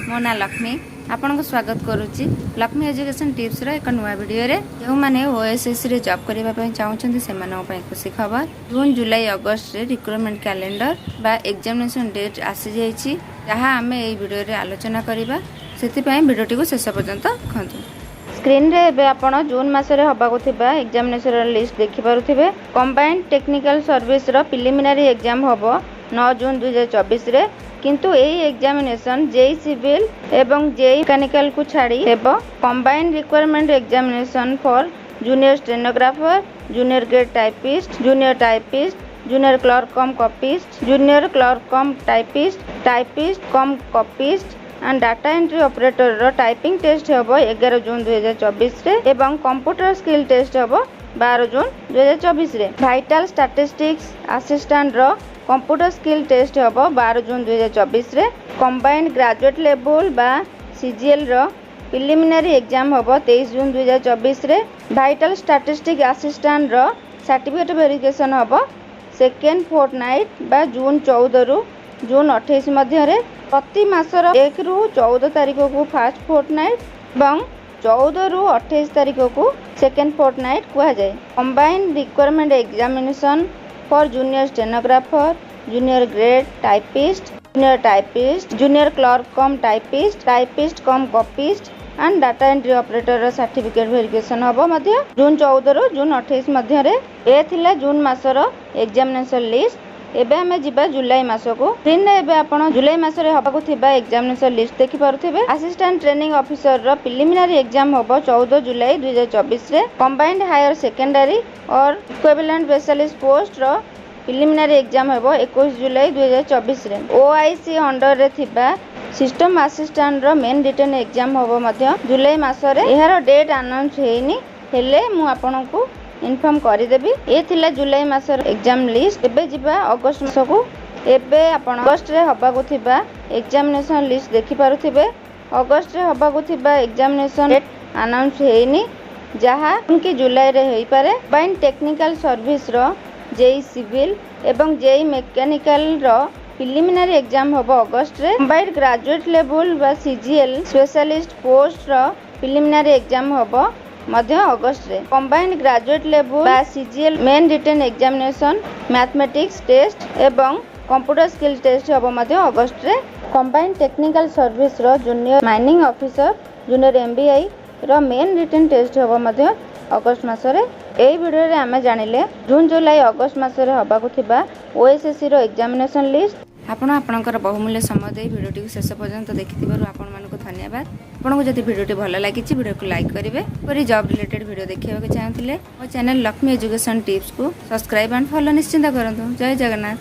ମୋ ନାଁ ଲକ୍ଷ୍ମୀ। ଆପଣଙ୍କୁ ସ୍ୱାଗତ କରୁଛି ଲକ୍ଷ୍ମୀ ଏଜୁକେସନ୍ ଟିପ୍ସର ଏକ ନୂଆ ଭିଡ଼ିଓରେ। ଯେଉଁମାନେ ଓଏସ୍ଏସ୍ସିରେ ଜବ୍ କରିବା ପାଇଁ ଚାହୁଁଛନ୍ତି, ସେମାନଙ୍କ ପାଇଁ ଖୁସି ଖବର। ଜୁନ୍, ଜୁଲାଇ, ଅଗଷ୍ଟରେ ରିକ୍ରୁଟମେଣ୍ଟ କ୍ୟାଲେଣ୍ଡର ବା ଏକ୍ଜାମିନେସନ୍ ଡେଟ୍ ଆସିଯାଇଛି, ଯାହା ଆମେ ଏହି ଭିଡ଼ିଓରେ ଆଲୋଚନା କରିବା। ସେଥିପାଇଁ ଭିଡ଼ିଓଟିକୁ ଶେଷ ପର୍ଯ୍ୟନ୍ତ ଦେଖନ୍ତୁ। ସ୍କ୍ରିନ୍ରେ ଏବେ ଆପଣ ଜୁନ୍ ମାସରେ ହେବାକୁ ଥିବା ଏକ୍ଜାମିନେସନ୍ର ଲିଷ୍ଟ ଦେଖିପାରୁଥିବେ। କମ୍ବାଇଣ୍ଡ ଟେକ୍ନିକାଲ ସର୍ଭିସର ପ୍ରିଲିମିନାରୀ ଏକ୍ଜାମ୍ ହେବ 9 ଜୁନ୍ 2024ରେ। କିନ୍ତୁ ଏହି ଏକ୍ଜାମିନେସନ୍ ଜେଇ ସିଭିଲ୍ ଏବଂ ଜେଇ ମେକାନିକାଲକୁ ଛାଡ଼ି ହେବ। Combined Recruitment Examination for Junior Stenographer, Junior Grade Typist, Junior Typist, Junior Clerk cum Copyist, Junior Clerk cum Typist, Typist cum Copyist and Data Entry ଅପରେଟରର typing test ହେବ 11 June 2024ରେ ଏବଂ computer skill test ହେବ 12 June 2024ରେ। Vital statistics ଆସିଷ୍ଟାଣ୍ଟର computer skill test ହେବ 12 June 2024ରେ। Combined graduate level ବା ସିଜିଏଲ୍ର preliminary exam ହେବ 23 ଜୁନ୍ 2024ରେ। ଭାଇଟାଲ ଷ୍ଟାଟିଷ୍ଟିକ୍ ଆସିଷ୍ଟାଣ୍ଟର ସାର୍ଟିଫିକେଟ୍ ଭେରିଫିକେସନ୍ ହେବ ସେକେଣ୍ଡ ଫୋର୍ଟ ନାଇଟ୍ ବା ଜୁନ୍ 14ରୁ ଜୁନ୍ 28 ମଧ୍ୟରେ। ପ୍ରତି ମାସର 1ରୁ 14 ତାରିଖକୁ ଫାର୍ଷ୍ଟ ଫୋର୍ଟ ନାଇଟ୍ ଏବଂ 14ରୁ 28 ତାରିଖକୁ ସେକେଣ୍ଡ ଫୋର୍ଟ ନାଇଟ୍ କୁହାଯାଏ। Combined Recruitment Examination for Junior Stenographer, Junior Grade Typist, Junior Typist, Junior Clerk cum Typist, Typist cum Copyist and Data Entry ଅପରେଟରର certificate verification ହେବ ମଧ୍ୟ ଜୁନ୍ 14ରୁ ଜୁନ୍ 28 ମଧ୍ୟରେ। ଏ ଥିଲା June ମାସର examination list. ଏବେ ଆମେ ଯିବା ଜୁଲାଇ ମାସକୁ। ସ୍କ୍ରିନ୍ରେ ଏବେ ଆପଣ ଜୁଲାଇ ମାସରେ ହେବାକୁ ଥିବା ଏକ୍ଜାମିନେସନ୍ ଲିଷ୍ଟ ଦେଖିପାରୁଥିବେ। ଆସିଷ୍ଟାଣ୍ଟ ଟ୍ରେନିଂ ଅଫିସରର ପ୍ରିଲିମିନାରୀ ଏକ୍ଜାମ୍ ହେବ 14 July 2024ରେ। Combined Higher Secondary or Equivalent Specialist poster preliminary exam ହେବ 21 ଜୁଲାଇ 2024ରେ। ଓଆଇସି ଅଣ୍ଡରରେ ଥିବା ସିଷ୍ଟମ ଆସିଷ୍ଟାଣ୍ଟର ମେନ୍ ରିଟେନ୍ ଏକ୍ଜାମ୍ ହେବ ମଧ୍ୟ ଜୁଲାଇ ମାସରେ। ଏହାର ଡେଟ୍ ଆନାଉନ୍ସ ହେଇନି, ହେଲେ ମୁଁ ଆପଣଙ୍କୁ ଇନଫର୍ମ କରିଦେବି। ଏ ଥିଲା ଜୁଲାଇ ମାସର ଏକ୍ଜାମ୍ ଲିଷ୍ଟ। ଏବେ ଯିବା ଅଗଷ୍ଟ ମାସକୁ। ଏବେ ଆପଣ ଅଗଷ୍ଟରେ ହେବାକୁ ଥିବା ଏକ୍ଜାମିନେସନ୍ ଲିଷ୍ଟ ଦେଖିପାରୁଥିବେ। ଅଗଷ୍ଟରେ ହେବାକୁ ଥିବା ଏକ୍ଜାମିନେସନ୍ ଡେଟ୍ ଆନାଉନ୍ସ ହେଇନି, ଯାହା କି ଜୁଲାଇରେ ହୋଇପାରେ। କମ୍ବାଇଣ୍ଡ ଟେକ୍ନିକାଲ ସର୍ଭିସର ଜେଇ ସିଭିଲ୍ ଏବଂ ଜେଇ ମେକାନିକାଲର ପ୍ରିଲିମିନାରୀ ଏକ୍ଜାମ୍ ହେବ ଅଗଷ୍ଟରେ। କମ୍ବାଇଣ୍ଡ ଗ୍ରାଜୁଏଟ୍ ଲେଭେଲ୍ ବା ସିଜିଏଲ୍ ସ୍ପେଶାଲିଷ୍ଟ ପୋଷ୍ଟର ପ୍ରିଲିମିନାରୀ ଏକ୍ଜାମ୍ ହେବ ମଧ୍ୟ ଅଗଷ୍ଟରେ। କମ୍ବାଇଣ୍ଡ ଗ୍ରାଜୁଏଟ୍ ଲେଭେଲ୍ ବା CGL Main Written Examination, Mathematics Test ଏବଂ କମ୍ପ୍ୟୁଟର ସ୍କିଲ୍ ଟେଷ୍ଟ ହେବ ମଧ୍ୟ ଅଗଷ୍ଟରେ। କମ୍ବାଇଣ୍ଡ ଟେକ୍ନିକାଲ ସର୍ଭିସର junior mining officer, junior MBI ର ମେନ୍ ରିଟେନ୍ ଟେଷ୍ଟ ହେବ ମଧ୍ୟ ଅଗଷ୍ଟ ମାସରେ। ଏହି ଭିଡ଼ିଓରେ ଆମେ ଜାଣିଲେ ଜୁନ୍, ଜୁଲାଇ, ଅଗଷ୍ଟ ମାସରେ ହେବାକୁ ଥିବା ଓଏସ୍ଏସ୍ସିର ଏକ୍ଜାମିନେସନ୍ ଲିଷ୍ଟ। ଆପଣ ଆପଣଙ୍କର ବହୁମୂଲ୍ୟ ସମୟ ଦେଇ ଭିଡ଼ିଓଟିକୁ ଶେଷ ପର୍ଯ୍ୟନ୍ତ ଦେଖିଥିବାରୁ ଆପଣମାନଙ୍କୁ ଧନ୍ୟବାଦ। ଆପଣଙ୍କୁ ଯଦି ଭିଡ଼ିଓଟି ଭଲ ଲାଗିଛି, ଭିଡ଼ିଓକୁ ଲାଇକ୍ କରିବେ। ଏପରି ଜବ୍ ରିଲେଟେଡ୍ ଭିଡ଼ିଓ ଦେଖିବାକୁ ଚାହୁଁଥିଲେ ମୋ ଚ୍ୟାନେଲ୍ ଲକ୍ଷ୍ମୀ ଏଜୁକେସନ୍ ଟିପ୍ସକୁ ସବସ୍କ୍ରାଇବ୍ ଆଣ୍ଡ ଫଲୋ ନିଶ୍ଚିତ କରନ୍ତୁ। ଜୟ ଜଗନ୍ନାଥ।